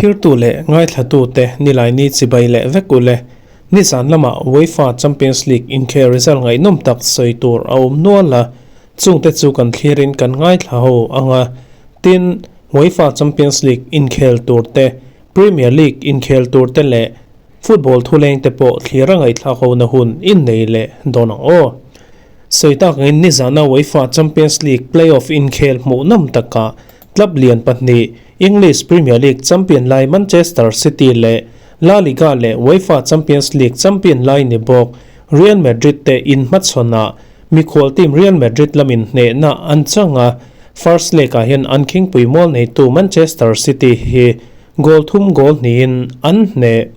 Thlirtu leh ngaithlatute Nilaini chibai leh vek u le. Nizan lamah UEFA Champions League inkhel result ngaihnawm tak sawi tur a awm nual a, chungte chu kan thlirin kan ngaithla ho ang a. Tin, UEFA Champions League inkhel tur te, Premier League inkhel tur te leh Football thuleng te pawh thlir a ngaihthlak hona hun innei leh dawn ang aw. Sawi tak angin nizana UEFA Champions League play-off inkhel hmuhnawm takah club lian pahnih English Premier League champion lai Manchester City leh La Liga leh UEFA Champions League champion lai ni bawk Real Madrid te inhmachhawnah mikhual team Real Madrid lamin hnehna an chang a, first leg-ah hian an khingpui mual neitu Manchester City hi Goal thum goal hnihin an hneh.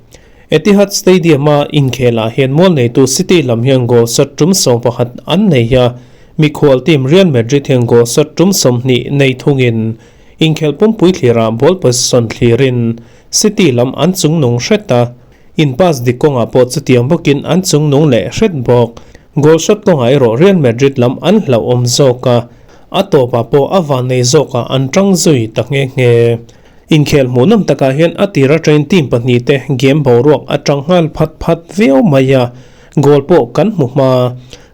Etihad Stadium-a inkhelah hian mual neitu City lam hian goal shot tum 11 an nei a, mikhual team Real Madrid hian goal shot tum 20 nei thungin inkhelh pumpui thlirah ball position thlirin City lam an chungnung hret a, in pass dik kawngah pawh chutiang bawkin an chungnung leh hret bawk. Goal shot kawngah erawh Real Madrid lam an hlauhawm zawk a, a tawpah pawh a vannei zawkah an tang zui ta nghe nghe. Inkhel hmuhnawm takah hian a tir atangin team pahnihte game boruak a tang nghal phat phat viau mai a, goal pawh kan hmu hma.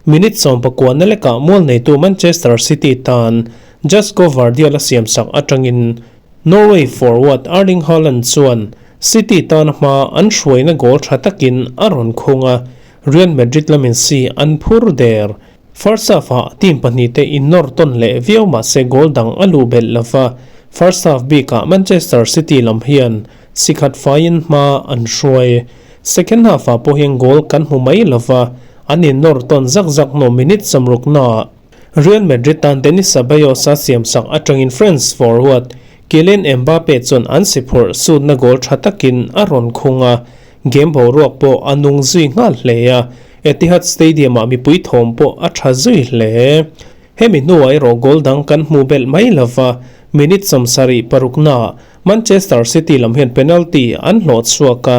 Minute 19 na lekah mual neitu Manchester City tan Josko Gvardiol a siamsak atangin Norway forward Erling Haaland chuan City tan hma an hruaina goal tha takin a rawn khung a, Real Madrid lamin si an phur der. First half-ah team pahnihte innawr tawn leh viau mah se goal dang a luh belh lo va, first half bikah Manchester City lam hian si khat faiin hma an hruai. Second half-ah pawh hian goal kan hmu mai lo va, an innawr tawn zak zak hnu minute 60 naah Real Madrid tan Denis Ceballos a siamsak atangin France forward Kylian Mbappe chuan an si phurh sutna goal tha takin a rawn khung a, Game boruak pawh a nung zui nghal hle a, Etihad Stadium-ah mipui thawm pawh a tha zui hle. Hemi hnuah erawh goal dang kan hmu belh mai lo va, minute 76 naah Manchester City lam hian penalty an hlawh chhuak a,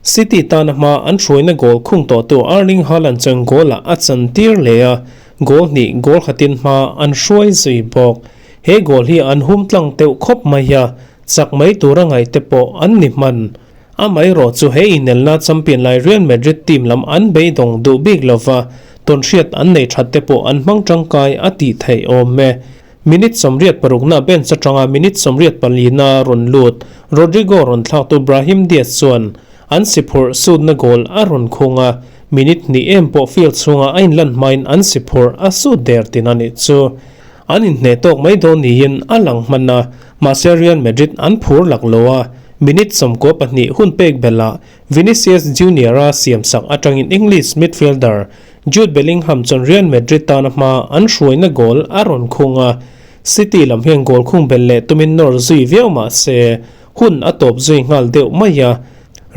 City tana hma an hruaina goal khung tawhtu Erling Haaland chuan goal-ah a chantir leh a, goal hnih goal khatin hma an hruai zui bawk. He goal hi an hum tlang teuh khawp mai a, chak mai tura ngaihte pawh an ni hman. Amaherawh chu he inelna champion lai Real Madrid team lam an beidawng duh bik lova, tawnhriat an nei that te pawh an hmang tangkai a tih theih awm e. Minute 86 na bench atanga minute 84 na rawn lut Rodrygo rawn thlaktu Brahim Diaz chuan an si phurh sutna goal a rawn khung a, minute hnih em pawh field chhunga a inlan hmain an si phurh a sut der tin a nih chu. An inhneh tawk mai dawn niin a lang hman a, mahse Real Madrid an phur lak lo a, minute 92 hun pek belhah Vinicius Junior-a siamsak atangin English midfielder Jude Bellingham chuan Real Madrid tana hma an hruaina goal a rawn khung a, City lam hian goal khung belh leh tumin nawr zui viau mah se hun a tawp zui nghal deuh mai a,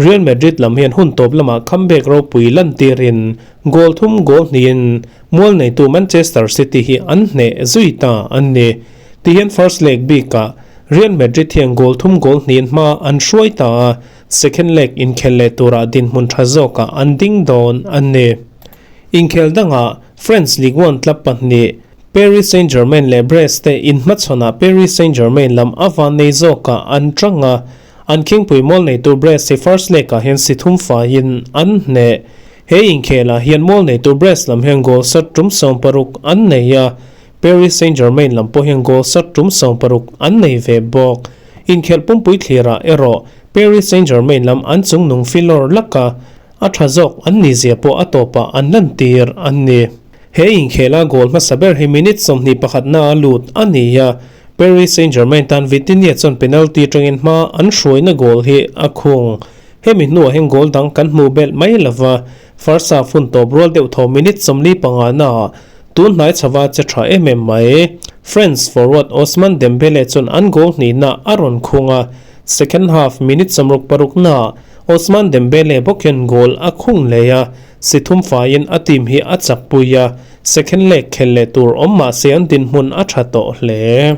Real Madrid lam hian hun tawp lamah comeback ropui lantirin goal thum goal hnihin Mual neitu Manchester City hi an hneh zui ta an ni. Tihian first leg bikah Real Madrid hian goal thum goal hnihin hma an hruai ta a, second leg inkhel leh turah dinhmun tha zawkah an ding dawn an ni. Inkhel dangah France Ligue 1 club pahnih Paris Saint-Germain leh Brest te inhmachhawnah Paris Saint-Germain lam a van nei zawkah an tang a, an khingpui mual neitu Brest hi first leg ah hian si thum faiin an hneh. He inkhelah hian mual neitu Brest lam hian goal sat tum 60 an nei a, Paris Saint-Germain lam pawh hian goal sat tum 60 an nei ve bawk. Inkhelh pumpui thlirah erawh Paris Saint-Germain lam an chungnung filawr lak a, a tha zawk an ni zia pawh a tawpah an lantir an ni. He inkhela goal hmasa ber hi minute 21 na a lut a ni a, Paris Saint-Germain tan Vitinha chuan penalty atangin hma an hruaina goal hi a khung. Hemi hnuah hian goal dang kan hmuh belh mai lova, first half hun tawp rual deuh tho minute 45 naah tun hnai chhava che tha em em mai. France forward Ousmane Dembele chuan an goal hnihna a rawn khung a, second half minute 66 naah Ousmane Dembele bawk hian goal a khung leh a, si thum faiin a team hi a chakpui a, second leg khel leh tur awm mah se an dinhmun a tha tawh hle.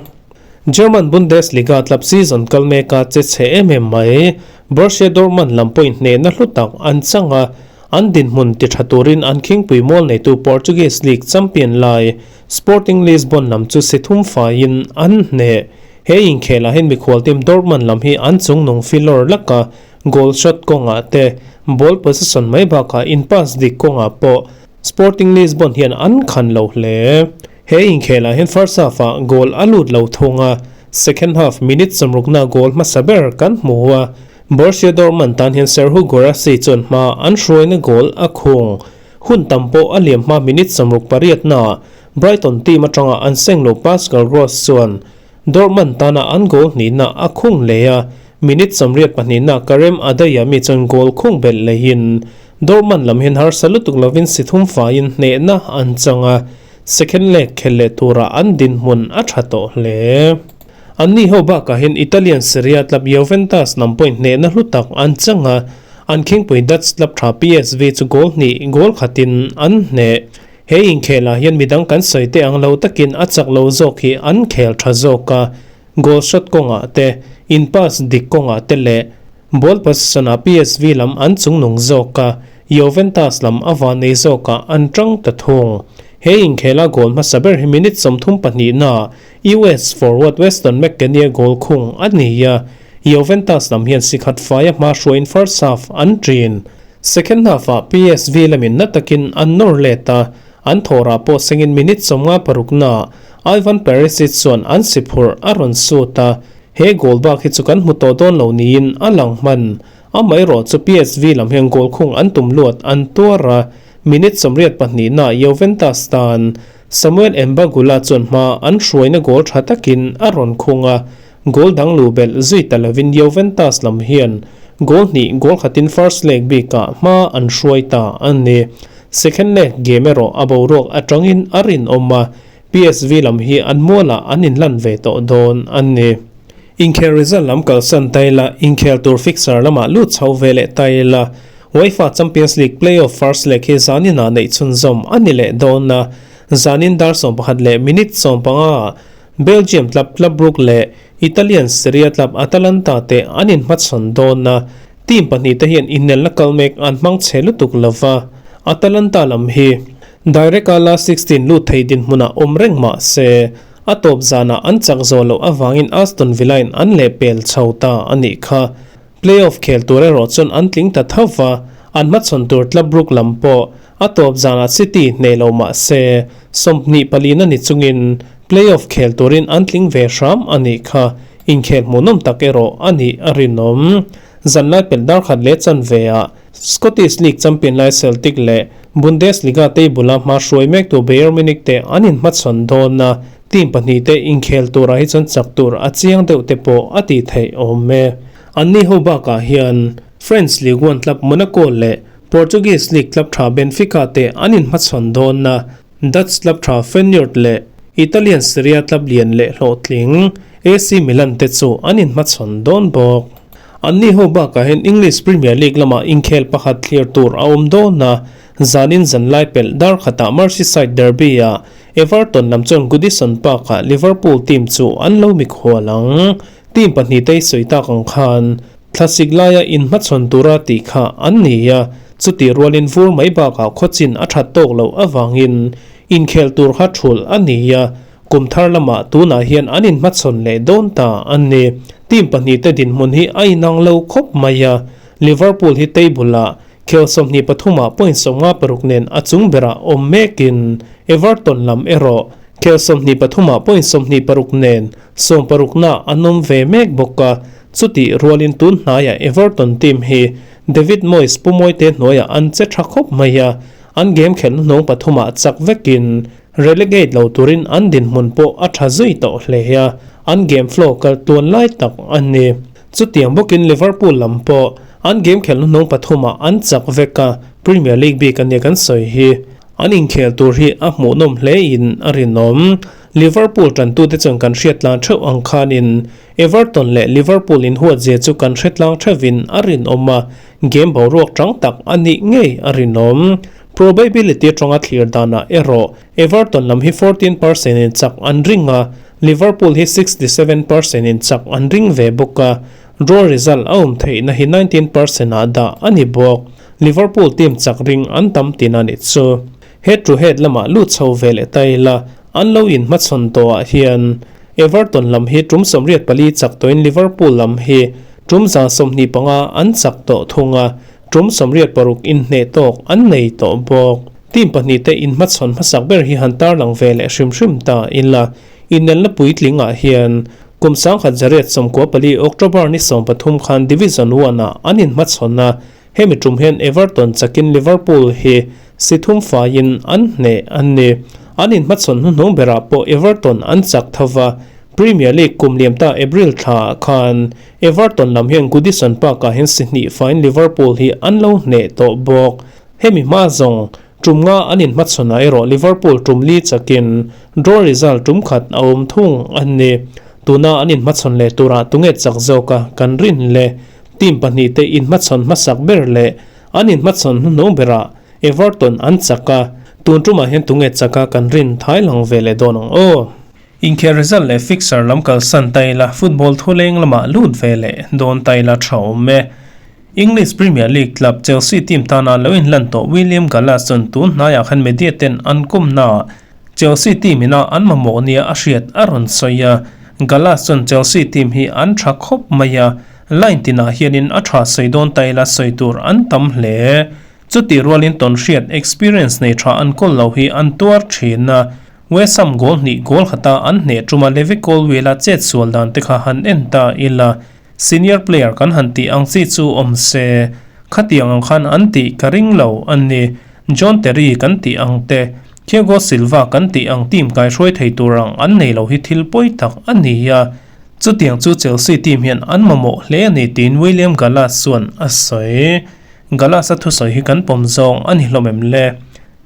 German Bundesliga club season kal meka che chhe em em mai. Borussia Dortmund lam pawhin hnehna hlu tak an chang a, An dinhmun ti tha turin an khingpui mual neitu Portuguese League champion lai Sporting Lisbon lam chu si thum faiin an hneh. He inkhelah hian mikhual team Dortmund lam hi an chungnung filawr laka goal shot kawngah te, ball possession mai bakah in pass dik kawngah pawh Sporting Lisbon hian an khan lo hle. He inkhelah hian first half-ah goal a lut lo thung a, second half minute sawmrukna goal hmasa ber kan hmu a, Borussia Dortmund tan hian Serhou Guirassy chuan hma an hruaina goal a khung. Hun tam pawh a liam hma minute 60 pariatnaah Brighton team atanga an seng lo Pascal Gross chuan Dortmund tana an goal hnihna a khung leh a, minute 82na Karem Adeyemi chuan goal khung belh lehin Dortmund lam hian harsa lutuk lovin si thum faiin hnehna an chang a, second leg khel leh turah an dinhmun a tha tawh hle. Anni ho bakah hian Italian Serie A club Juventus lam pawhin hnehna hlu tak an chang a, an khingpui Dutch club tha PSV chu goal hnih goal khatin an hneh. He inkhelah hian midang kan sawi teh ang lo takin a chak lo zawk hi an khel tha zawk a, goal shot kawngah te, in pass dik kawngah te leh ball possession-ah PSV lam an chungnung zawk a, Juventus lam a van nei zawkah an tang ta thung. He inkhela goal hmasa ber hi minute 32 naa US forward Weston McKennie goal khung a ni a, Juventus lam hian sikhat faia hma hruaiin first half an ṭin. Second half-ah PSV lamin na takin an nawr let a, an thawhrah pawh sengin minute 56 naa Ivan Perisic chuan an si phurh a rawn sut a, he goal bak hi chu kan hmu tawh dawn lo niin a lang hman. Amaherawh chu PSV lam hian goal khung an tum luat an tuar a, minute 82 naa Juventus tan Samuel Mbagula chuan hma an hruaina goal tha takin a rawn khung a, goal dang lu belh zui ta lovin Juventus lam hian goal hnih goal khatin first leg bikah hma an hruai ta a ni. Second leg game erawh a boruak atangin a rinawm a, PSV lam hi an mualah an inlan ve tawh dawn a ni. Inkhel result lam kalsan ta ila, inkhel tur fixture lamah lut chho ve leh ta ila, UEFA Champions League play-off first leg hi zaninah neih chhunzawm a ni leh dawn a, zanin dar 11 leh minute 15 ah Belgium club Club Brugge leh Italian Serie A club Atalanta te an inhmachhawn dawn a, team pahnih te hian inelna kal mek an hmang chhe lutuk lova, Atalanta lam hi direct a last 16 lut thei dinhmunah awm reng mah se, a tawp zanah an chak zawh loh avangin Aston Villa in an lehpel chho ta a nih kha. Play-off khel tur erawh chuan an tling ta tho va, an hmachhawn tur Club Brugge lam pawh a tawp zanah City hneh lo mah se, 24 na ni chungin play-off khel turin an tling ve hram a nih kha. Inkhel hmuhnawm tak erawh a nih a rinawm. Zanlai pelh dar khat leh chanve ah Scottish League champion lai Celtic leh Bundesliga table a hma hruai mektu Bayern Munich te an inhmachhawn dawn a, team pahnih te inkhel turah hi chuan chak tur a chiang deuh te pawh a tih theih awm e. Anni ho bakah hian French Ligue 1 club Monaco leh Portuguese League club tha Benfica te an inhmachhawn dawn a, Dutch club tha Feyenoord leh Italian Serie A club lian leh hlawhtling AC Milan te chu an inhmachhawn dawn bawk. Anni ho bakah hian English Premier League lamah inkhel pakhat thlir tur a awm dawn a, zanin zanlai pelh dar khatah Merseyside derby-ah Everton lam chuan Goodison Park-ah Liverpool team chu an lo mikhual ang. Team pahnih te i sawi tak ang khan thlasik laia inhmachhawn tura tih kha an ni a, chutih rualin vur mai bakah khawchin a that tawk loh avangin inkhel tur kha thulh a ni a, kum thar lamah tunah hian an inhmachhawn leh dawn ta a ni. Team pahnih te dinhmun hi a inang lo khawp mai a, Liverpool hi table-ah khel 23 ah point 56 nen a chung berah awm mekin Everton lam erawh khel 23 ah point 26 nen 16 na an awm ve mek bawk a, chutih rualin tun hnaiah Everton team hi David Moyes pumawi te hnuaiah an che tha khawp mai a, an game khelhna hnawng pathumah chak vekin relegate lo turin an dinhmun pawh a tha zui tawh hle a, an game flow kal tluan lai tak a ni. Chutiang bawkin Liverpool lam pawh an game khelhna hnawng pathumah an chak vek a, Premier League bik a nia kan sawi hi. An inkhel tur hi a hmuhnawm hle in a rinawm. Liverpool tantute chuan kan hriat tlang theuh ang khanin Everton leh Liverpool inhuat zia chu kan hre tlang theuhin a rinawm a, game boruak tang tak a nih ngei a rinawm. Probability atanga thlir danah erawh Everton lam hi 14% in chak an ring a, Liverpool hi 67% in chak an ring ve bawk a, draw result a awm theihna hi 19% ah dah a ni bawk. Liverpool team chak ring an tam tin a nih chu. Head to head lamah lut chho ve leh ta ila, an lo inhmachhawn tawhah hian Everton lam hi tum 84 chak tawhin Liverpool lam hi tum 125 an chak tawh thung a, tum 86 inhneh tawk an nei tawh bawk. Team pahnihte inhmachhawn hmasak ber hi han tarlang ve leh hrim hrim ta ila, inelna puitlingah hian kum 1994 October ni 13 khan Division One-ah an inhmachhawn a, Hemi tum hian Everton chakin Liverpool hi si thum faiin an hneh an ni. An inhmachhawn hnuhnung berah pawh Everton an chak tho va, Premier League kum liam ta April thlaah khan Everton lam hian Goodison Park-ah hian si hnih faiin Liverpool hi an lo hneh tawh bawk. Hemi hma zawng tum nga an inhmachhawnah erawh Liverpool tum li chakin draw result tum khat a awm thung an ni. Tuna an inhmachhawn leh turah tunge chak zawka kan rin le? Team pahnihte inhmachhawn hmasak ber leh an inhmachhawn hnuhnung berah Everton an chak a, tun tumah hian tunge chaka kan rin thai lang ve leh dawn ang aw. Inkhel result leh fixture lam kalsan ta ila football thuleng lamah lut ve leh dawn ta ila tha awm e. English Premier League club Chelsea team tana lo inlan tawh William Gallas chuan tun hnaiah khan media ten an kawmnaah Chelsea team ina an mamawh nia a hriat a rawn sawi a, Gallas chuan Chelsea team hi an tha khawp mai a, line tinah hianin a tha sawi dawn ta ila sawi tur an tam hle. Chutih rualin tawnhriat experience nei tha an kawl lo hi an tuar thin a, West Ham goal hnih goal khata an hneh tuma Levi Colwill-a chet sual dan te kha han en ta ila, senior player kan han tih ang chi chu awm se, khatiang ang khan an tih ka ring lo a ni. John Terry kan tih ang te, Thiago Silva kan tih ang team kaihruai thei tur ang an nei lo hi thil pawi tak a ni a, chutiang chu Chelsea team hian an mamawh hle a ni tiin William Gallas chuan a sawi. Gallas-a thusawi hi kan pawm zawng a ni hlawm em le?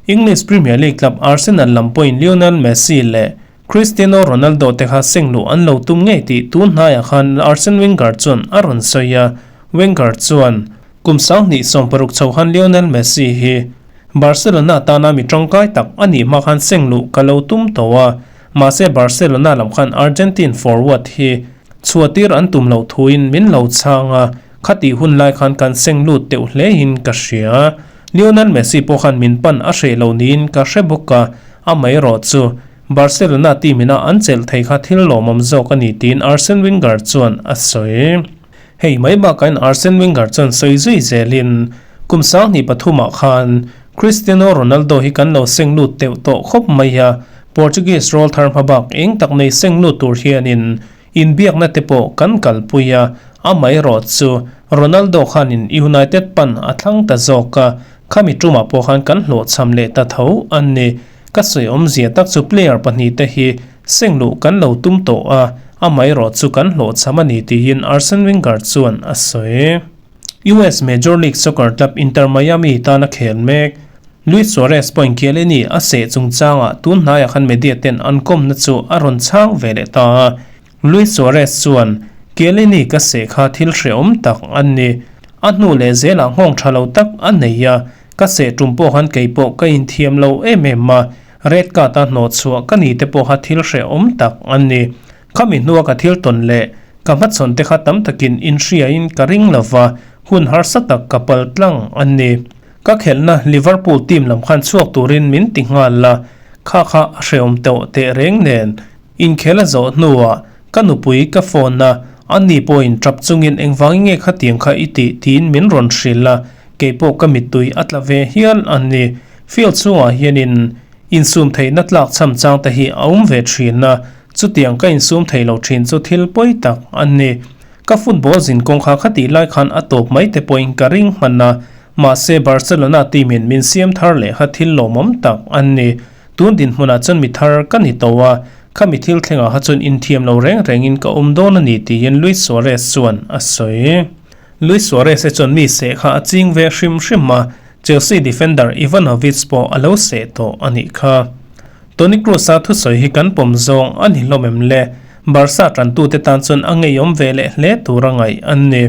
English Premier League club Arsenal lam pawhin Lionel Messi leh Cristiano Ronaldo te kha seng luh an lo tum ngei tih tun hnaiah khan Arsene Wenger chuan a rawn sawi a. Wenger chuan, Kum 2016 chho khan Lionel Messi hi Barcelona tana mi tangkai tak a nih hma khan seng luh ka lo tum tawh a, mahse Barcelona lam khan Argentine forward hi chhuahtir an tum loh thuin min lo chhang a, khatih hun lai khan kan seng lut teuh hlein ka hria. Lionel Messi pawh khan min pan a hreh lo niin ka hre bawk a, amaherawh chu Barcelona team ina an chelh thei kha thil lawmawm zawk a ni tiin Arsene Wenger chuan a sawi. Hei mai bakain Arsene Wenger chuan sawi zui zelin, Kum 2003ah khan Cristiano Ronaldo hi kan lo seng lut teuh tawh khawp mai a, Portuguese rawl thar hma bak eng tak nei seng lut tur hianin inbiakna te pawh kan kalpui a, amaherawh chu Ronaldo khanin United pan a thlang ta zawk a, Khami tumah pawh khan kan hlawhchham leh ta tho an ni. Ka sawi awmzia tak chu player pahnihte hi seng luh kan lo tum tawh a, amaherawh chu kan hlawhchham a ni tiin Arsene Wenger chuan a sawi. US Major League Soccer club Inter Miami tana khel mek Luis Suarez pawhin Chiellini a seh chungchangah tun hnaiah khan media ten an kawmna chu a rawn chhang ve leh ta a. Luis Suarez chuan, Chiellini ka seh kha thil hrehawm tak a ni. A hnu leh zelah nghawng tha lo tak a nei a, ka seh tum pawh khan kei pawh ka inthiam lo em em a, red card a hnawh chhuah ka ni te pawh kha thil hrehawm tak a ni. Khami hnua ka thil tawn leh ka hmachhawn te kha tam takin inhriain ka ring lo va, hun harsa tak ka pal tlang a ni. Ka khelhna Liverpool team lam khan chhuak turin min ti nghal a, kha kha a hrehawm tawh teh reng nen. Inkhel a zawh hnuah ka nupui ka phone a, ani pawhin tap chungin engvangin nge khatiang kha i tih tiin min rawn hrilh a, keipawh ka mittui a tla ve hial a ni. Field chhungah hianin insum theihna tlak chham chang te hi a awm ve thin a, chutiang ka insum thei lo thin chu thil pawi tak a ni. Ka football zin kawng kha khatih lai khan a tawp mai te pawhin ka ring hman a, mahse Barcelona team in min siam thar leh kha thil lawmawm tak a ni. Tun dinhmunah chuan mi thar ka ni tawh a, khami thil thlengah kha chuan inthiam lo reng rengin ka awm dawn a ni tiin Luis Suarez chuan a sawi. Luis Suarez-e chuan mi seh kha a ching ve hrim hrim a, Chelsea defender Ivanovic pawh a lo seh tawh a nih kha. Toni Kroos-a thusawi hi kan pawm zawng a ni hlawm em le? Barca tantute tan chuan a ngeiawm ve leh hle tur a ngaih a ni.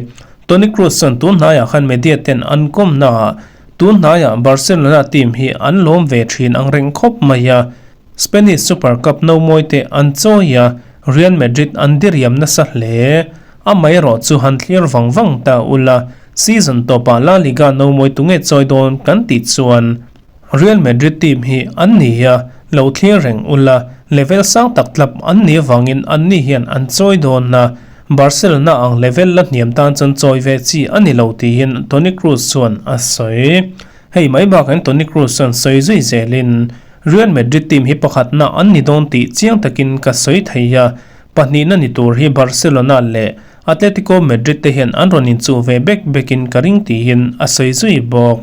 Toni Kroos chuan tun hnaiah khan media ten an kawmnaah Tun hnaiah Barcelona team hi an lawm ve thin ang reng khawp mai a, Spanish Super Cup no mawi te an chawi a, Real Madrid an diriam nasa hle. Amaherawh chu han thlir vang vang ta ula, Season tawpah La Liga nomawi tunge chawi dawn kan tih chuan Real Madrid team hi an ni a, lo thlir reng ula, level sang tak tlap an nih avangin anni hian an chawi dawn a, Barcelona ang level la hniam tan chuan chawi ve chi a ni lo tiin Toni Kroos chuan a sawi. Hei mai bakah Toni Kroos chuan sawi zui zelin Real Madrid team hi pakhatna an ni dawn tih chiang takin ka sawi thei a, pahnihna ni tur hi Barcelona leh Atletico Madrid te hian an rawn inchuh ve bek bekin ka ring tiin a sawi zui bawk.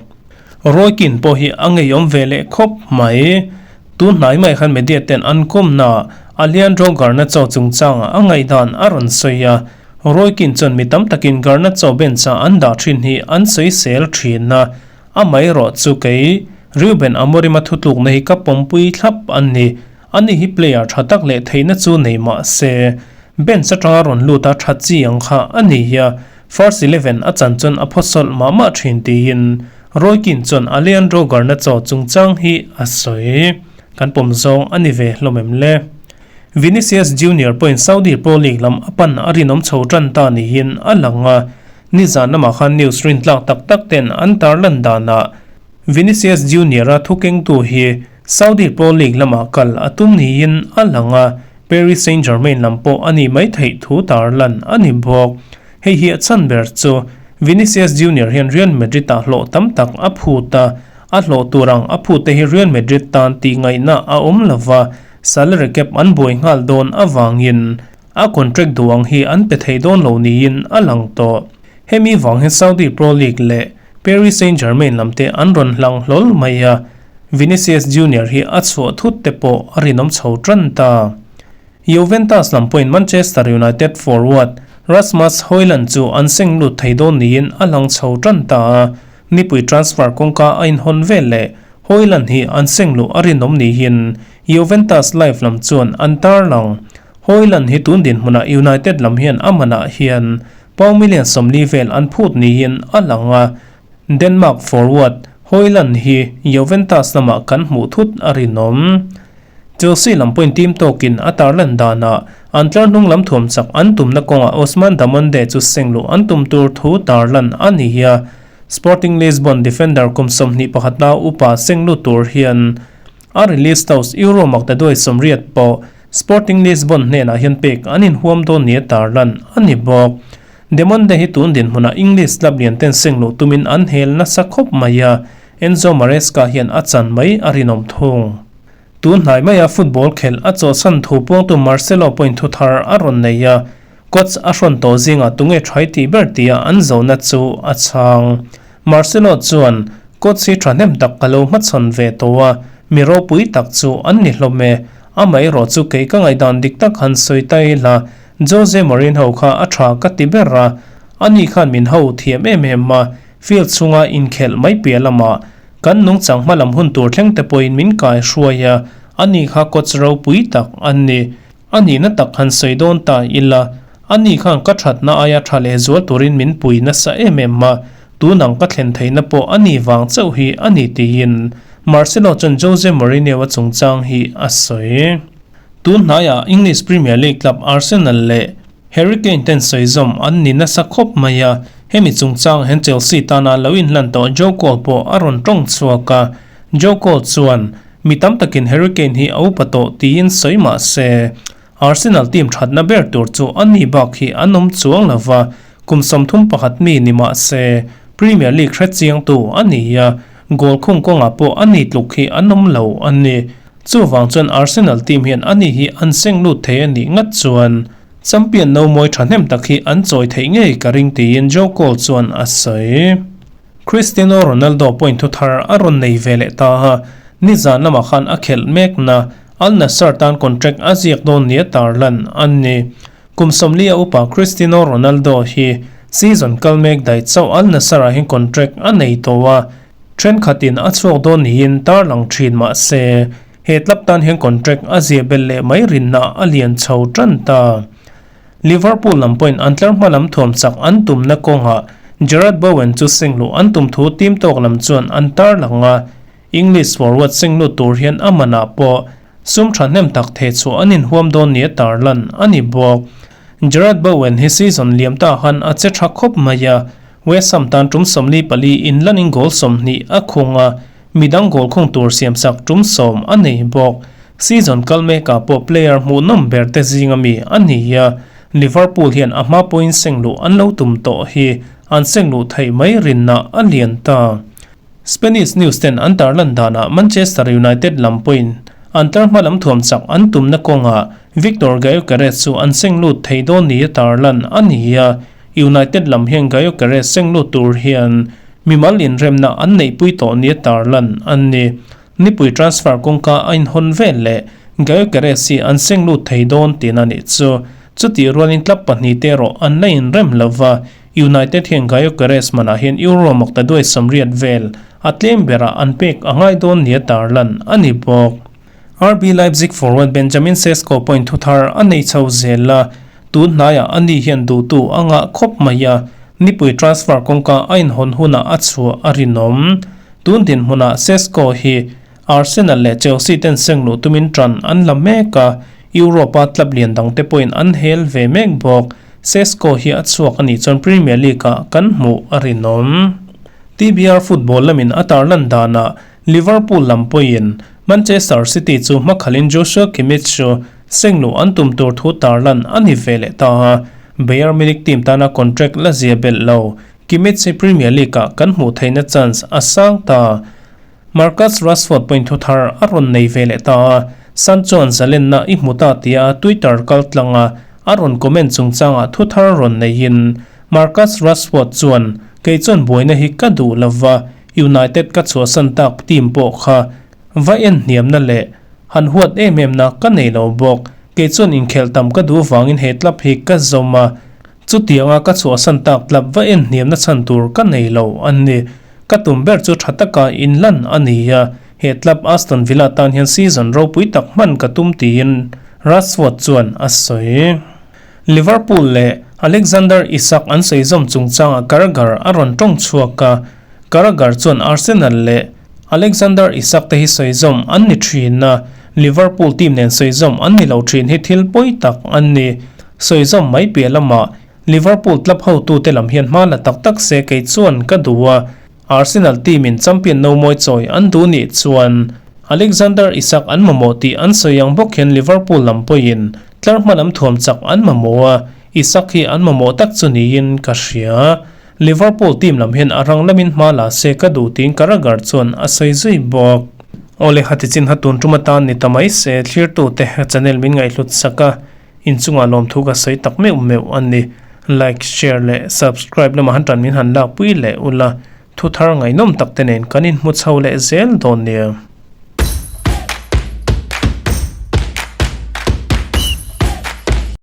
Roy Keane pawh hi a ngeiawm ve leh khawp mai. Tun hnai mai khan media ten an kawmna Alejandro Garnacho chungchangah a ngaihdan a rawn sawi a. Roy Keane chuan mi tam takin Garnacho bench-a an dah thin hi an sawi sel thin a, amaherawh chu kei Ruben Amorim-a thutlukna hi ka pawmpui thlap a ni. Ani hi player tha tak leh theihna chu nei mah se, bench atanga rawn lut a tha chi ang kha a ni a, first 11 a chan chuan a phawsawlh mah mah thin tiin Roy Keane chuan Alejandro Garnacho chungchang hi a sawi. Kan pawm zawng a ni ve hlawm em le? Vinicius Junior pawhin Saudi Pro League lam a pan a rinawm chho tan ta niin a lang a, nizan lamah khan news rintlak tak tak ten an tarlan danah Vinicius Junior-a thukengtu hi Saudi Pro League lamah kal a tum niin a lang a, Paris Saint-Germain lam pawh a nih mai theih thu tarlan a ni bawk. Hei hi a chhan ber chu Vinicius Junior hian Real Madrid-ah hlawh tam tak a phut a, a hlawh tur ang a phut te hi Real Madrid tan tih ngaihna a awm lo va, salary cap an buai nghal dawn avangin a contract duh ang hi an pe thei dawn lo niin a lang tawh. Hemi vang hian Saudi Pro League leh Paris Saint-Germain lam te an rawn hlang hlawl mai a, Vinicius Junior hi a chhuah thut te pawh a rinawm chho tan ta. Juventus lam pawhin Manchester United forward Rasmus Hojlund chu an seng lut thei dawn niin a lang chho tan ta a, nipui transfer kawngka a inhawn vel leh Hojlund hi an seng luh a rinawm niin Juventus live lam chuan an tarlang. Hojlund hi tun dinhmunah United lam hian a manah hian Pound million 40 vel an phut niin a lang a, Denmark forward Hojlund hi Juventus lamah kan hmuh thut a rinawm. Chelsea lam pawhin team tawkin a tarlan danah an tlar hnung lam thuam chak an tumna kawngah Ousmane Damonde chu seng luh an tum tur thu tarlan a ni a, Sporting Lisbon defender kum 21 la upa seng lut tur hian a release clause Euro maktaduai 80 pawh Sporting Lisbon hnenah hian pek an inhuam dawn nia tarlan a ni bawk. Demonde hi tun dinhmunah English club lian ten seng luh tumin an hel nasa khawp mai a, Enzo Maresca hian a chan mai a rinawm thung. Tun hnai maia football khelh a chawhsan thu puangtu Marcelo pawhin thu thar a rawn nei a, coach a hrawn tawh zingah tunge thai tih ber tia an zohna chu a chhang. Marcelo chuan, Coach hi thahnem tak ka lo hmachhawn ve tawh a, mi ropui tak chu an ni hlawm e. Amaherawh chu kei ka ngaihdan dik tak han sawi ta ila, Jose Mourinho kha a tha ka ti ber a, ani khan min ho thiam em em a, field chhunga inkhelh mai piah lamah kan nungchang hmalam hun tur thleng te pawhin min kai hruai a, ani kha coach ropui tak an ni. A nihna tak han sawi dawn ta ila, ani khan ka thatna aia tha leh zual turin min pui nasa em em a, tunang ka thlen theihna pawh a ni vang chauh hi a ni tiin Marcelo chuan Jose Mourinho-a chungchang hi a sawi. Tun hnaiah English Premier League club Arsenal leh Harry Kane ten sawi zawm an ni nasa khawp mai a, hemi chungchang hian Chelsea tana lo inhlan tawh Joe Cole pawh a rawn tawng chhuak a, Joe Cole chuan, Mi tam takin Harry Kane hi a upa tawh tiin sawi mah se, Arsenal team thatna ber tur chu a ni bak hi an awm chuang lo va, kum 31 mi ni mah se, Premier League hre chiangtu a ni a, goal khung kawngah pawh a ni tluk hi an awm lo a ni. Chuvang chuan Arsenal team hian a ni hi an seng lut thei a nih ngat chuan champion no mawi thahnem tak hi an chawi theih ngei ka ring tiin Joe Cole chuan a sawi. Cristiano Ronaldo point thu thar a rawn nei ve leh ta a, nizan lamah khan a khelh mekna Al Nassr tan contract a ziak dawn nia tarlan a ni. Kum 40 a upa Cristiano Ronaldo hi season kal mek daih chauh Al Nassr ah hian contract a nei tawh a, thenkhatin a chhuak dawn niin tarlang thin mah se, he club tan hian contract a ziah belh leh mai rinna a lian chho tan ta. Liverpool lam pawhin an tlar hma lam thuam chak an tumna kawngah Jarrod Bowen chu seng luh an tum thu team tawk lam chuan an tarlang a, English forward seng lut tur hian a manah pawh sum thahnem tak theh chhuah an inhuam dawn nia tarlan a ni bawk. Jarrod Bowen hi season liam ta khan a che tha khawp mai a, West Ham tan tum 44 inlanin goal 20 a khung a, midang goal khung tur siamsak tum 10 a nei bawk. Season kal mekah pawh player hmuhnawm ber te zinga mi a ni a, Liverpool hian a hma pawhin seng luh an lo tum tawh hi an seng luh theih mai rinna a lian ta. Spanish news ten an tarlan danah Manchester United lam pawhin an tlarhma lam thuam chak an tumna kawngah Viktor Gyokeres chu an seng lut thei dawn nia tarlan a ni a, United lam hian Gyokeres seng lut tur hian mimal inremna an neihpui tawh nia tarlan a ni. Nipui transfer kawngka a inhawn vel leh Gyokeres hi an seng lut thei dawn tihna a nih chu. Chutih rualin club pahnihte erawh an la inrem lova, United hian Gyokeres manah hian Euro makta duai 80 vel a tlem berah an pek a ngai dawn nia tarlan a ni bawk. RB Leipzig forward Benjamin Sesko pawhin thu thar a nei chho zel a, tun hnaiah ani hian duhtu a ngah khawp mai a, nipui transfer kawngka a inhawn hunah a chhuah a rinawm. Tun dinhmunah Sesko hi Arsenal leh Chelsea ten seng luh tumin tan an la mek a, Europe-a club lian dangte pawhin an hel ve mek bawk. Sesko hi a chhuak a nih chuan Premier League-ah kan hmuh a rinawm. TBR football lamin a tarlan danah Liverpool lam pawhin Manchester City chu hmakhalin Joshua Kimmich chu seng luh an tum tur thu tarlan a ni ve leh ta a, Bayern Munich team tana contract la zia belh lo Kimmich hi Premier League-ah kan hmuh theihna chance a sang ta. Marcus Rashford pawhin thu thar a rawn nei ve leh ta a, Sancho-a'n zalenna i hmu ta tia Twitter kal tlanga a rawn comment chungchangah thu thar rawn neiin Marcus Rashford chuan, Kei chuan buaina hi ka duh lo va, United ka chhuahsan tak team pawh kha va en hniamna leh han huat em em na ka nei lo bawk. Kei chuan inkhelh tam ka duh vangin he club hi ka zawm a, Chutianga ka chhuahsan tak tlap va en hniamna chhan tur ka nei lo a ni. Ka tum ber chu tha taka inlan a ni a, he tlap Aston Villa tan hian season ropui tak hman ka tum tiin Rashford chuan a sawi. Liverpool leh Alexander Isak an sawi zawm chungchangah Carragher a rawn tawng chhuak a, Carragher chuan Arsenal leh Alexander Isak te hi sawi zawm an ni thin a, Liverpool team nen sawi zawm an ni lo thin hi thil pawi tak an ni. Sawi zawm mai piah lamah Liverpool club hotute lam hian hma la tak tak se kei chuan ka duh a, Arsenal team in champion no mawi chawi an duh nih chuan Alexander Isak an mamawh tih an sawi ang bawk hian Liverpool lam pawhin tlar hma lam thuam chak an mamawh a, Isak hi an mamawh tak chu niin ka hria. Liverpool team lam hian a rang lamin hma la se ka duh tiin Carragher chuan a sawi zui bawk. Awle hati chin ha tun tum atan ni ta mai se thlirtute channel min ngaihhlut sak a, inchungah lawmthu ka sawi tak meuh meuh a ni. Like, share leh subscribe lamah han tan min han lakpui leh ula, thuthar ngaihnawm tak te nen kan inhmu chho leh zel dawn nia.